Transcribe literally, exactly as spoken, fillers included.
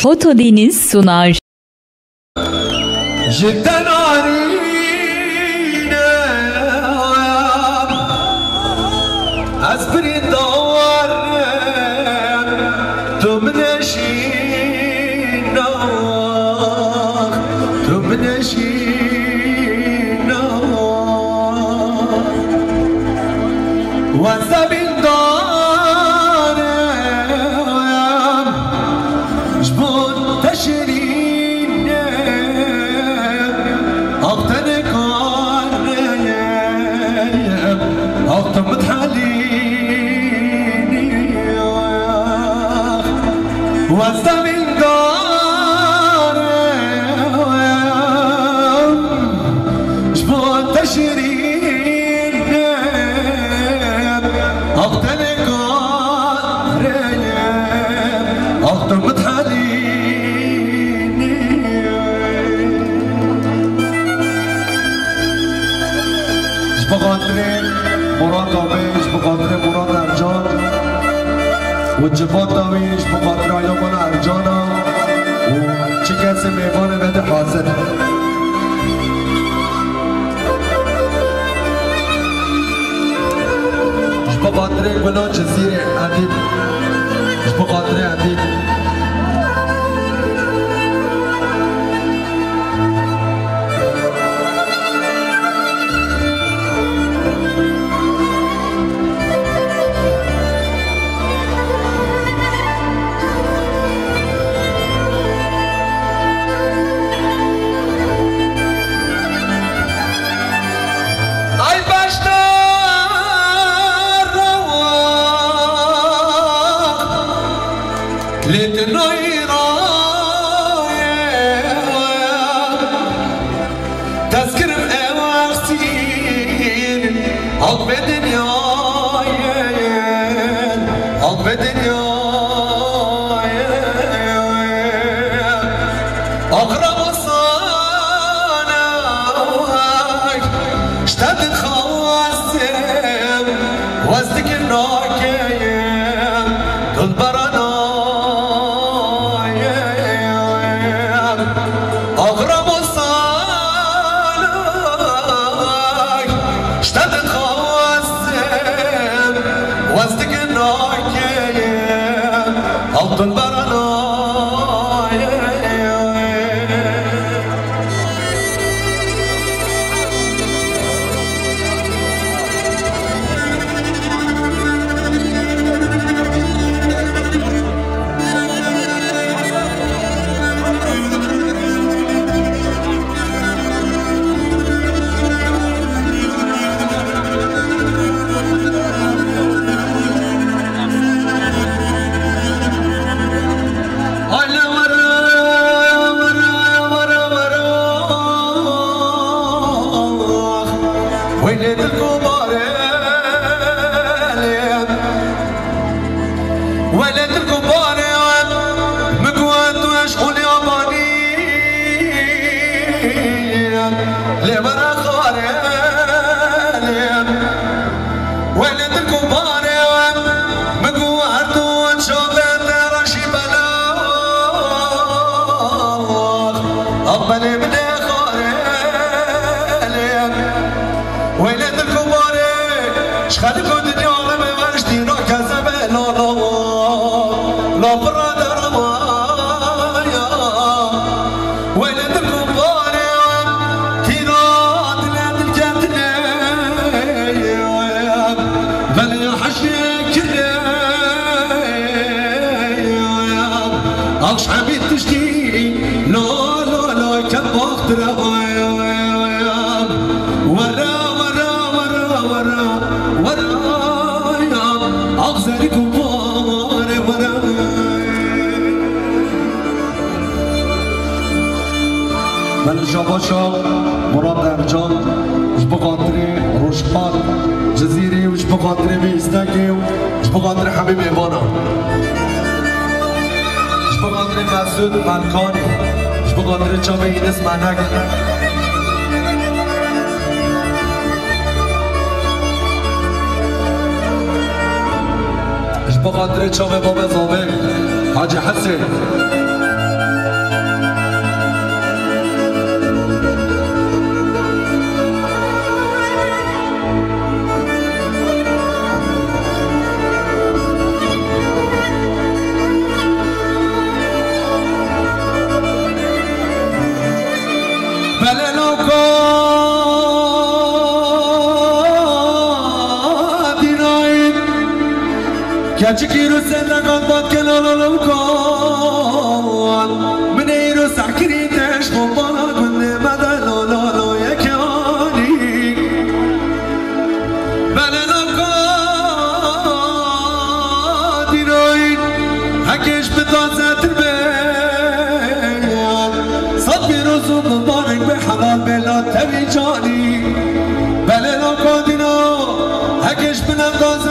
Foto Deniz sunar. Ji te narîne ez birîndar im, tu min eşîna, tu min eşîna. Wezde bîndar im, ji bo te şirîn e, ax te nikarim, ax tu min helîn e. Wezde bîndar im, ji bo te şirîn e, ax te nikarim, ax tu min helîn e. Ji bo xatirê Murad Abê, ji bo xatirê Murad Ercan û civata wî, ji bo xatirê aya me Ercana û çi kesê mêvanê me de hazir. Ji bo xatirê Gulan Cizîrê Edîb, ji bo xatirê Edîb. Ay beşdar rewa, lê tu nayê raye. Tezkirim ew wextîn, haq be dinyayê, haq be dinyayê. Axira wesana ji te dixwazim, wez dikin nakeyim, dilbera nayê. Axira wesana ji te dixwazim, wez dikin nakeyim, ew dilbera nayê. Wele dil ku bare lê, wele dil ku bare, min ku tu eşqulî abanî, lê were xare lê. Wele dil ku bare, min ku her du çavê te reşî bela, ah belê min ê xare lê. Wele dil ku bare, ji xelk û dinya re me veriştî, nakeze be la la la, la pira derama ya. Wele dil ku bare, tîra dile dil ketine, belê heşê kine. Akşemî tiştî la la la ket baxtire. Were, were, were, were, were, ya. Axzerî ku bare were. Belê şabaşa Murat Ercan, ji bo xatirê Rojhat Cizîrî û ji bo xatirê vê îstekê û ji bo xatirê hemî mêvanan. Ji bo xatirê Mesûd Melkanî, ji bo xatirê çavê Înis Menek. Ji bo xatirê çavê Babê Zavê, Hacî Hesên. Keçik îro ser leqat bat ke la la la kan. Min ê îro sehkirî te ji xwe bala gundê me de la la la yekanî. Belê la ka dîroyî hekê ji bi tazetir be. Sed pîroz û mubarek be helal be la tevî canî. Belê la ka dîno hekê ji bi ne taze